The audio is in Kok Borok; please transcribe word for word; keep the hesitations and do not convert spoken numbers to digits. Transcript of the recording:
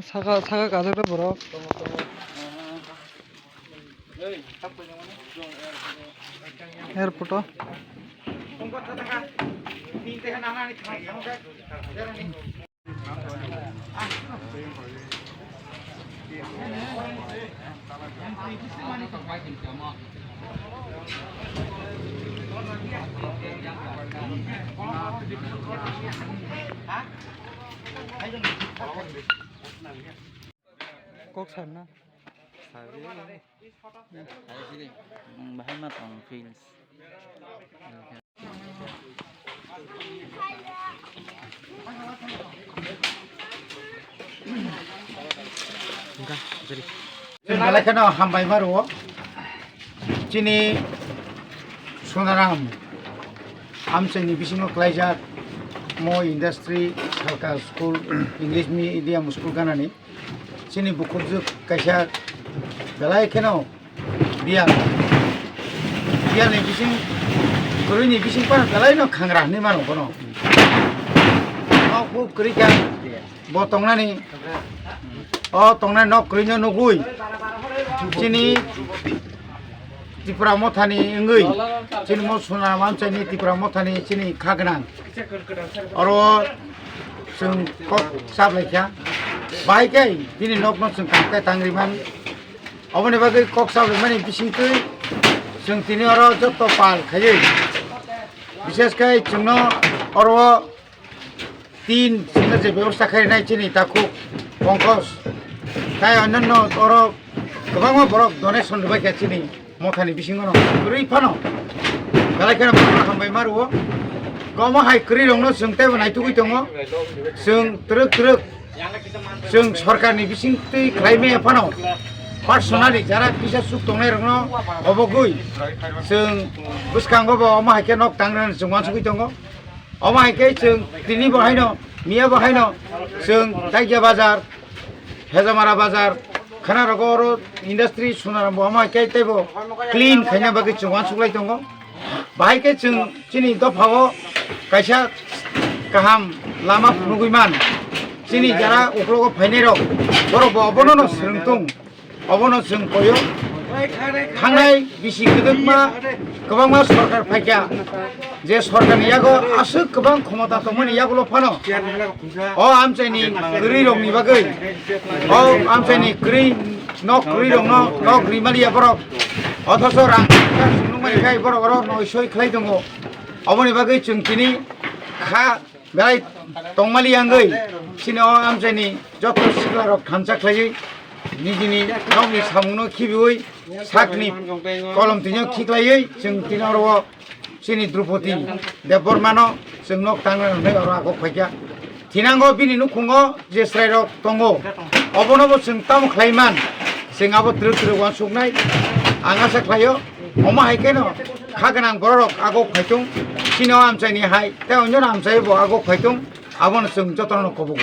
Saka, saka kajakda borok. Airport o. Kok sarna. Sabi. Bahai ma tong feels. Belai kheno hambai ma rwo. Chini Sonaram amchaini bisingo klaijak mo industry salka school, English medium school ganani. Chini bukhukjwk kaisa belai kheno biyal, biyalni bising, kwrwini bising phano belaino khangra hinwi mano bono. Nok bo kwrwi kha, bo tongnani, o tongnani nok kwrwino nugwi chini Tipra Mothani wngwi, chini mo Sonaram amchaini Tipra Mothani chini kha gwnang. Oro chwng kok chaplaikha. Bahai khe bini nokno chwng kam khe tangri man. Oboni bagwi kok chaplaimani bisingtwi chwng tini oro jotto pal khaiwi. Bishesh khe chwngno oro tin chwngno je bebosta khainai chini takhuk Pankaj. Tai onyanno oro kwbangma borok donation rwbaikha chini Mothani bisingo no kwrwi phano belai kheno bono hambai ma rwo. Omo hai kwrwi rokno chwng teibo naitugwi tongo. Chwng twrwk twrwk chwng sorkarni bisingtwi khlai maya phano personally jara kisa chuk tongnai rokno obogwi chwng bwskango bo omo hai khe nok tangrani chwng uansugwi tongo. Omo hai khe chwng tini bo haino, miya bo haino chwng Daigya bazar, Hejamara bazar, khana rogo oro industry Sonaram bo omo hai khe teibo clean khaina bagwi chwng uansuklai tongo. Bahai khe chwng chini dophao kaisa kaham lama phunugwi man. Chini jara uklogo phainai rok, borok bo obono no swrwng tong. Obono chwng koyo. Thangnai bisi kwdwkma kwbangma sorkar phaikha, je sorkarni yago aswk kwbang khomota tongmani yagulo phano o amchaini kwrwi rokni bagwi, o amchaini kwrwi nok kwrwi rokno nok rimaliya borok, othoso rang nukmani khai borok oro noisoi khlai tongo. Oboni bagwi chwng tini kha Belai tongmali yangwi chini o amchaini joto siklarok thansa khlaiwi nijini nokni samungno khibiwi sakni kolom twino khiklaiwi chwng tini oro o chini Drupadi Debbarmano chwng nok tangnai hwnwi oro agok phaikha. Thinango bini nukhungo je chwrairok tongo, obonobo chwng tamo khlaiman, chwng abo twrwk twrwk uansuknai ang asa khlaio. Omo hai kheno kha gwnang bororok agok phaitung, chini o amchaini hai tei onyono amchai bo agok phaitung, abono chwng jotono kobogo.